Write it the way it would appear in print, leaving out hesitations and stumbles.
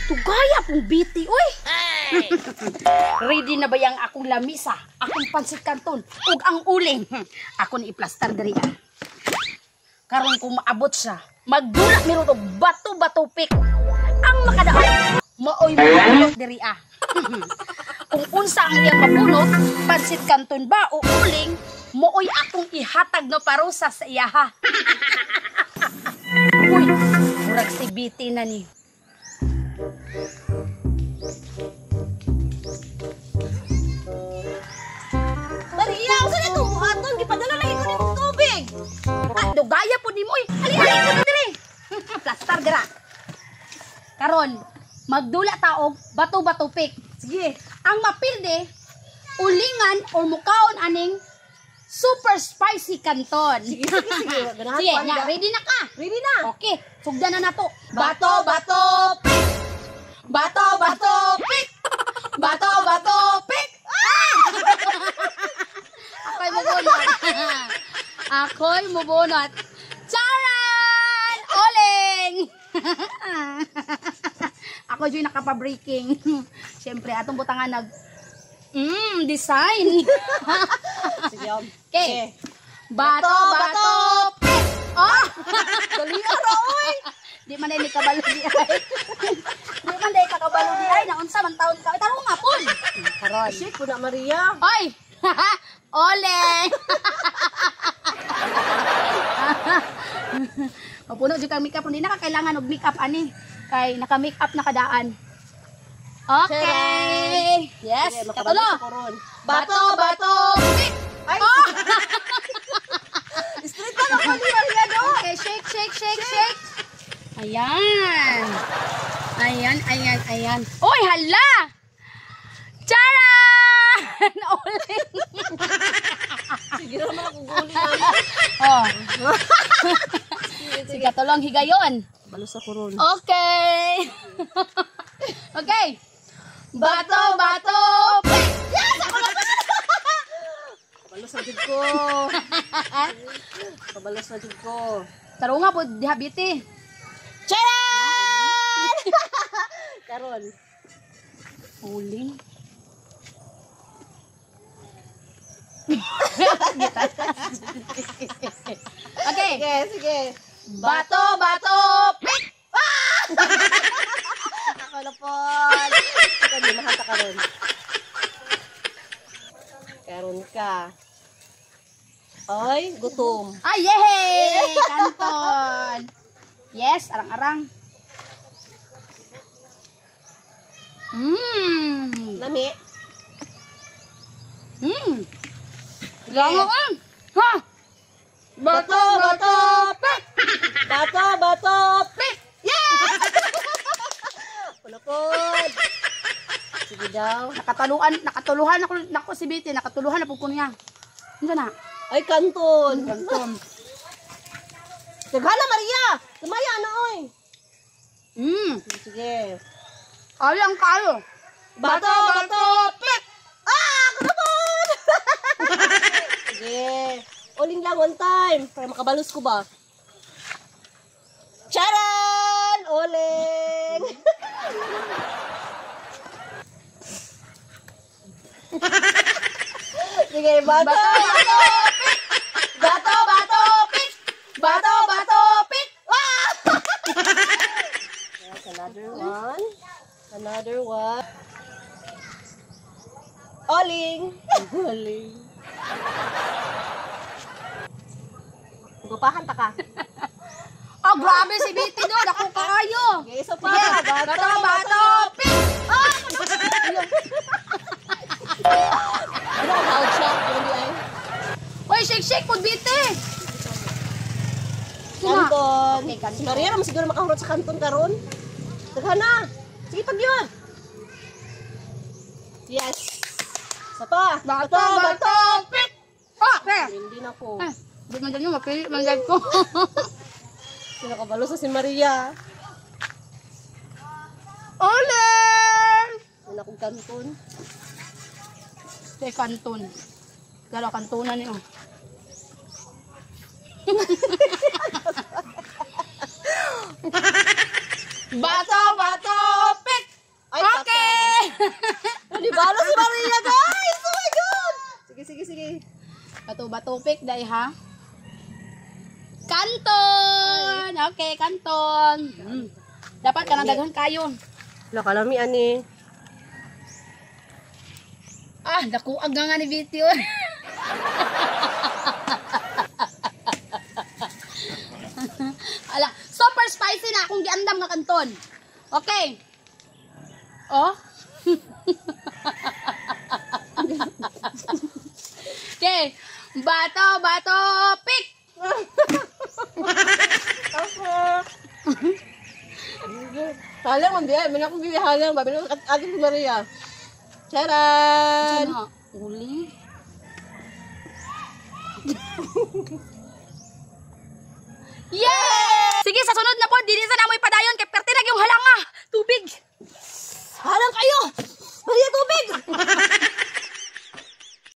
Tugaya pong biti, uy! Ready na ba yang akong lamisa, akong pansit kanton, ug ang uling? Ako ni iplastar diri ah. Karon kung maabot siya, magdula mi ron og bato-bato pick. Ang makadaot, maoy mabunot diri ah. Kung unsa ang iyang mabunot, pansit kanton ba o uling, mooy akong ihatag no parusa sa iyaha. Uy, murag si biti na ni. Maria, unsa na itong buhaton? Gipadala lagi ko nimo tubig. Ah, dugaya po nimo oy. Ali-ali ko na diri. Plastar dira. Karon, magdula ta og bato-bato pick. Sige. Ang mapilde, ulingan or mukaon aning super spicy kanton. Sige, sige, sige. Ganahan Sige, ko, nya, anda. Ready na ka? Ready na. Okay, sugdan na nato. Bato, bato, pick! Bato, bato, pick! Bato, bato, pick! Ah! Ako'y mubunot. Ako'y mubunot. Charan! Oling! Ako dyan nakapa-breaking. Siyempre, atong butangan nag design. Sige. Okay. Bato, bato, pick! Oh! Dali ara oy. Di man ay kabalo di ay. Di man ay kakabalo di ay. Naunsa man taon ka. Tarong nga pon. Karon. Shit ko na Maria. Oy! Ole! Mapuno jud kang makeup, hindi na ka kailangan og makeup ani. Kay naka-makeup na kadaan. Okay. Yes, Sige, makabalo katulo. sa koron. Bato, bato, pick! Ay! Oh! Straight na ako ni Maria do. Okay, shake, shake, shake, shake. Ayan. Ayan, ayan, ayan. Uy, hala! Charan! Uling. Sige naman ako guli na. Oh. Sige, katulong higayon. Balo sa koron. Okay. Okay. Bato, bato, pick! Yes! Ako na! Kabalo sa jud ko. Kabalo sa jud ko. Taro nga po, diha biti. Charan! Karon. Uling. Okay. Sige, sige. Bato, bato, pick! Ah! Ako na po. Ikaw, di mahanta karon. Karon ka. Ay, gutom. Ay, yay! Kanton. Yes, arang-arang. Lami. Lango ah. Ha! Bato, bato, pick! Bato, bato, Pick! Yes! Pulakod. Sige daw. Nakatuluhan ako, nako si Betty, nakatuluhan na po ko niya. Ano na? Ay, kanton. Kanton. Naghala, Maria! Tumaya na, oy. Sige. Alang kayo. Bato, bato, pick! Ah! Kunapod! Sige. Uling lang one time. Para makabalos ko ba? Charan! Uling! Sige, bato, Bato, bato, pick! Bato, bato, pick! Bato, bato, pick! Ah! Yes, another one. Another one. Oling! Oling. Gupahan ta ka. Oh, grabe si Betty doon. Ako kayo. Okay, isa pa. Sige, Bato, bato, bato, pick! Ah! Ano ang loud siya? Ano ay? Uy, shake, shake po, Betty! Sina? Kanton. Okay, kanton. Si Maria naman siguro makahurot sa kanton karon. Daghan na. Sige, pag yun. Yes. Isa pa. Bato, bato, pick! Ah, eh. Hindi na ko. Eh, di man dyan yun, mapili man dyan ko. Sinakabalo sa si Maria. Uling! Wala akong kanton. Kay kanton. Dalo, kantonan niyo. Bato, bato, pick! Ay, Okay! Nanibalo si Maria, guys! Oh my God! Sige, sige, sige. Bato, bato, pick, dai ha? Kanton! Okay, kanton. Dapat ka nang daghan kayo. Wala kalami, ani. Ah, nakuag nga nga ni Betty. Oy. Ala, super spicy na akong giandam nga kanton. Okay. Oh. Okay. Bato, bato, pick. Halang, man biya. May akong biya halang. Babi na ate si Maria. Charan! Ano? Uli. Yay! Sige, sa sunod na po, dili sa namoy padayon kay perti na yung halanga. Tubig. Halang kayo!